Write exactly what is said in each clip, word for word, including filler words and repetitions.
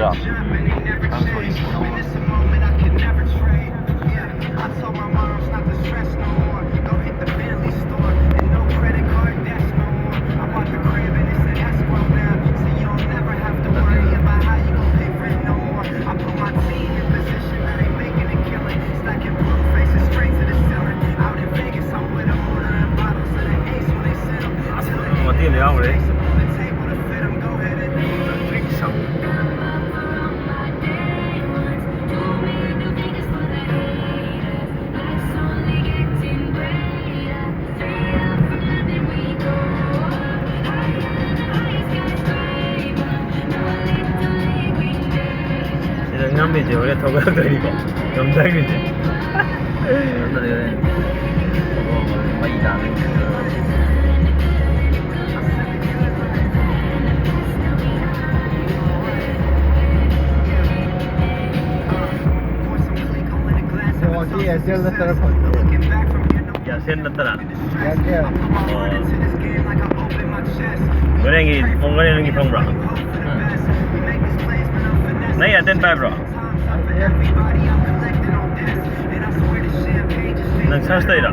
I'm sorry. ꯃꯇꯦꯛ ꯑꯃ ꯌꯥꯎꯈ꯭ꯔꯦ꯫ ꯁꯤꯗ ꯉꯝꯃꯤꯁꯦ ꯍꯣꯔꯦꯟ ꯊꯧꯒꯠꯂꯛꯇꯣꯏꯅꯤꯀꯣ, ꯉꯝꯊꯈ꯭ꯔꯤꯁꯦ꯫ ꯃꯩ ꯇꯥꯗꯣꯏꯅꯤ꯫ ꯑꯣ, ꯁꯤ ꯑꯦꯌꯥꯔꯁꯦꯜ ꯅꯠꯇ꯭ꯔꯥ ꯐꯣꯟ? ꯑꯦꯌꯥꯔꯁꯦꯜ ꯅꯠꯇ꯭ꯔꯥ? ꯑꯦꯌꯥꯔꯁꯦꯜ꯫ ꯑꯣ꯫ ꯍꯣꯔꯦꯟꯒꯤ, ꯄꯨꯡ ꯍꯣꯔꯦꯟꯒꯤ ꯐꯪꯕ꯭ꯔꯣ? ꯎꯝ꯫ ꯅꯪ ꯑꯦꯌꯥꯔꯇꯦꯜ ꯄꯥꯏꯕ꯭ꯔꯣ? ꯅꯪ ꯁꯔꯁ ꯇꯧꯔꯤꯔꯣ?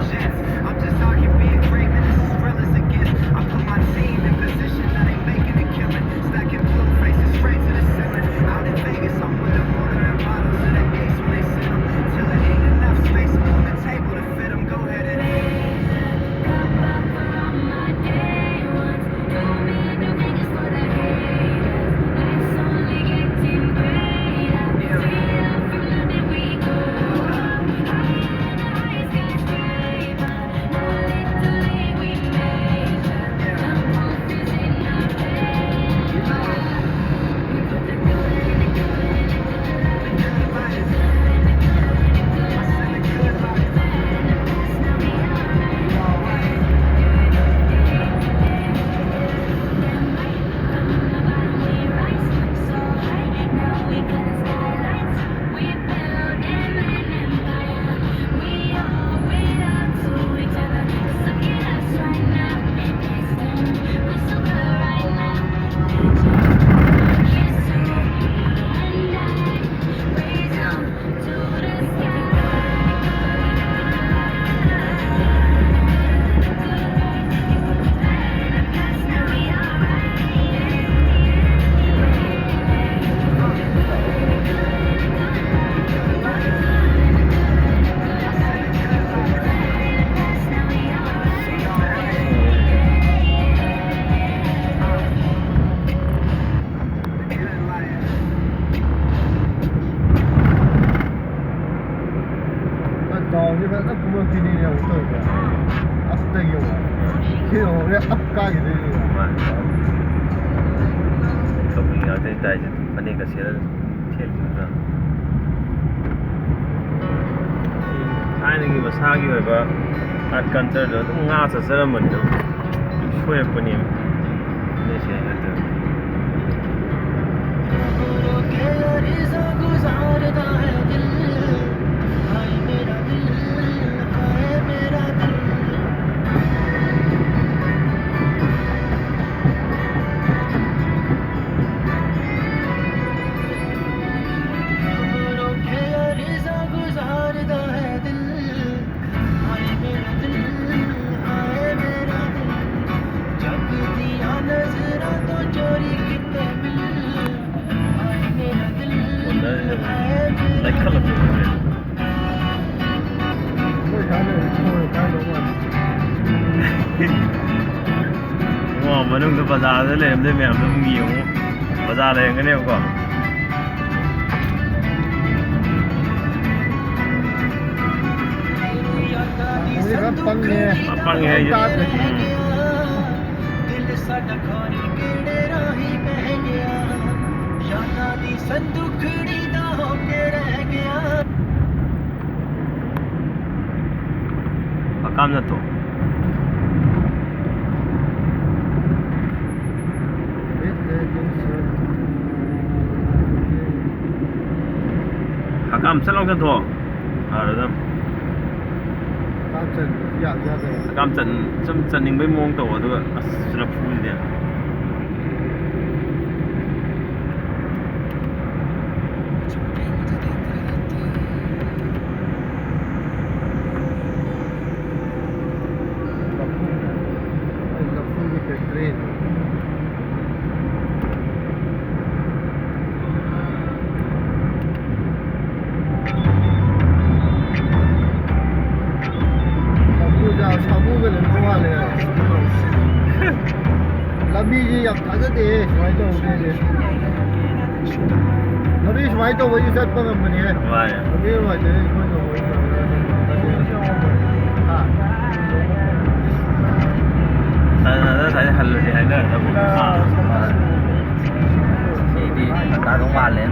ꯁꯤ ꯐꯖꯅ ꯀꯨꯝꯃꯛꯇꯣꯏꯅꯤꯅꯦ ꯑꯃꯨꯛ ꯇꯧꯔꯤꯁꯦ꯫ ꯑꯞꯇꯒꯤ ꯑꯃꯨꯛ꯫ ꯁꯤ ꯌꯧꯔꯦ, ꯑꯞ ꯀꯥꯈꯤꯗꯣꯏꯅꯤ꯫ ꯃꯥꯅꯤ꯫ ꯀꯕꯨꯏ ꯉꯥꯛꯇꯅꯤ ꯇꯥꯏꯁꯦ꯫ ꯐꯅꯦꯛꯀ ꯁꯦꯠꯂꯒ ꯊꯦꯠꯂꯤꯗꯨꯗ꯫ ꯊꯥꯏꯅꯒꯤ ꯃꯁꯥꯒꯤ ꯑꯣꯏꯕ art culture ꯗꯣ ꯑꯗꯨꯝ ꯉꯥꯛꯑ ꯆꯠꯆꯔꯝꯕꯅꯤꯅ ꯁꯣꯏꯔꯛꯄꯅꯦꯕ꯫ ꯅꯣꯏꯁꯦ ꯅꯠꯇ꯭ꯔꯣ? ꯏꯕꯨꯡꯉꯣ, ꯃꯅꯨꯡꯗ ꯕꯖꯥꯔꯗ ꯂꯩꯔꯝꯗꯣꯏ ꯃꯌꯥꯝꯗꯣ ꯑꯃꯨꯛ ꯌꯦꯡꯉꯨ꯫ ꯕꯖꯥꯔ ꯂꯩꯔꯝꯒꯅꯦꯕꯀꯣ꯫ ꯄꯪꯉꯦ꯫ ꯄꯪꯉꯦ ꯍꯥꯏꯁꯦ꯫ ꯎꯝ꯫ ꯍꯀꯥꯝ ꯅꯠꯇꯣ꯫ ꯍꯀꯥꯝ ꯆꯠ ꯂꯥꯎ ꯆꯠꯊꯣꯛꯑꯣ꯫ ꯐꯔꯦ ꯑꯗꯨꯝ꯫ ꯍꯀꯥꯝ ꯆꯟꯕꯁꯨ ꯌꯥꯕ ꯌꯥꯗꯕ꯫ ꯍꯀꯥꯝ ꯆꯟ-, ꯁꯨꯝ ꯆꯟꯅꯤꯡꯕꯩ ꯃꯑꯣꯡ ꯇꯧ, ꯑꯗꯨꯒ ꯑꯁ ꯂꯐꯨꯁꯤꯗꯤ꯫ ꯂꯐꯨ, ꯑꯩ ꯂꯐꯨꯒꯤ factory꯫ ꯂꯐꯨꯁꯦ ꯁꯥꯃꯨꯒ ꯂꯦꯡꯕ ꯃꯥꯜꯂꯦ꯫ ꯂꯝꯕꯤꯁꯤ ꯌꯥꯝ ꯊꯥꯖꯗꯦꯍꯦ, ꯁꯨꯃꯥꯏꯅ ꯇꯧꯕꯁꯦ꯫ ꯂꯝꯕꯤ ꯁꯨꯃꯥꯏꯅ ꯇꯧꯕꯁꯤ ꯆꯠꯄ ꯉꯝꯕꯅꯦꯍꯦ꯫ ꯃꯥꯅꯦ꯫ ꯂꯝꯕꯤ ꯅꯨꯡꯉꯥꯏꯇꯦ, ꯑꯩꯈꯣꯏ ꯇꯧꯕ꯫ ꯉꯁꯥꯏ ꯍꯜꯂꯁꯦ ꯍꯥꯏꯅꯔꯒ ꯑꯃꯨꯛ꯫ ꯁꯤꯗꯤ ꯇꯥꯗꯧ ꯃꯥꯜꯂꯦ꯫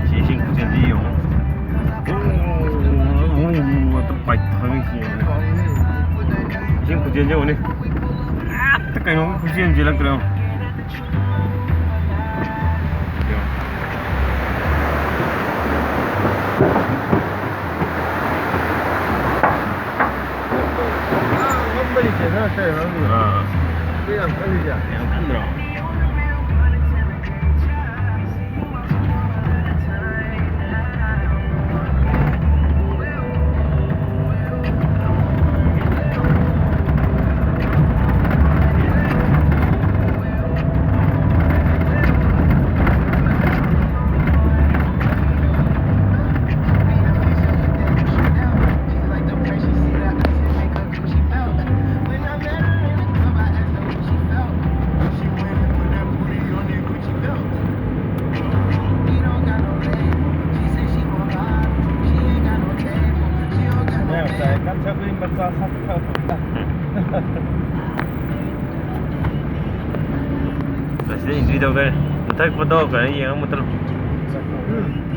ꯁꯤ ꯏꯁꯤꯡ ꯈꯨꯆꯦꯟꯁꯤ ꯌꯦꯡꯉꯨ꯫ ꯎ, ꯎ, ꯎ, ꯎ, ꯎ, ꯎ, ꯄꯥꯏꯊꯔꯤꯁꯤ ꯌꯦꯡꯉꯨꯅꯦ꯫ ꯏꯁꯤꯡ ꯈꯨꯆꯦꯟꯁꯤ ꯌꯦꯡꯉꯨꯅꯦ꯫ ꯍꯦꯛꯇ ꯀꯩꯅꯣꯝ ꯈꯨꯆꯦꯟ ꯆꯦꯜꯂꯛꯇ꯭ꯔꯦ ꯌꯦꯡꯉꯨ꯫ ꯉꯝꯕꯅꯤ ꯆꯦꯟꯅꯔꯛꯇ꯭ꯔꯦ ꯑꯉꯥꯡꯗꯨꯗ꯫ ꯑꯥ꯫ ꯑꯗꯨ ꯌꯥꯝ ꯀꯜꯂꯤꯁꯦ꯫ ꯌꯥꯝ ꯀꯟꯗ꯭ꯔꯣ? ꯃꯁꯤꯗ entry ꯇꯧꯗꯣꯏꯅꯦ꯫ ꯃꯊꯛ ꯄꯣꯠꯇꯣ ꯀꯩꯅꯣ ꯌꯦꯡꯉ ꯃꯨꯠꯊꯠꯂꯣ꯫ ꯎꯝ꯫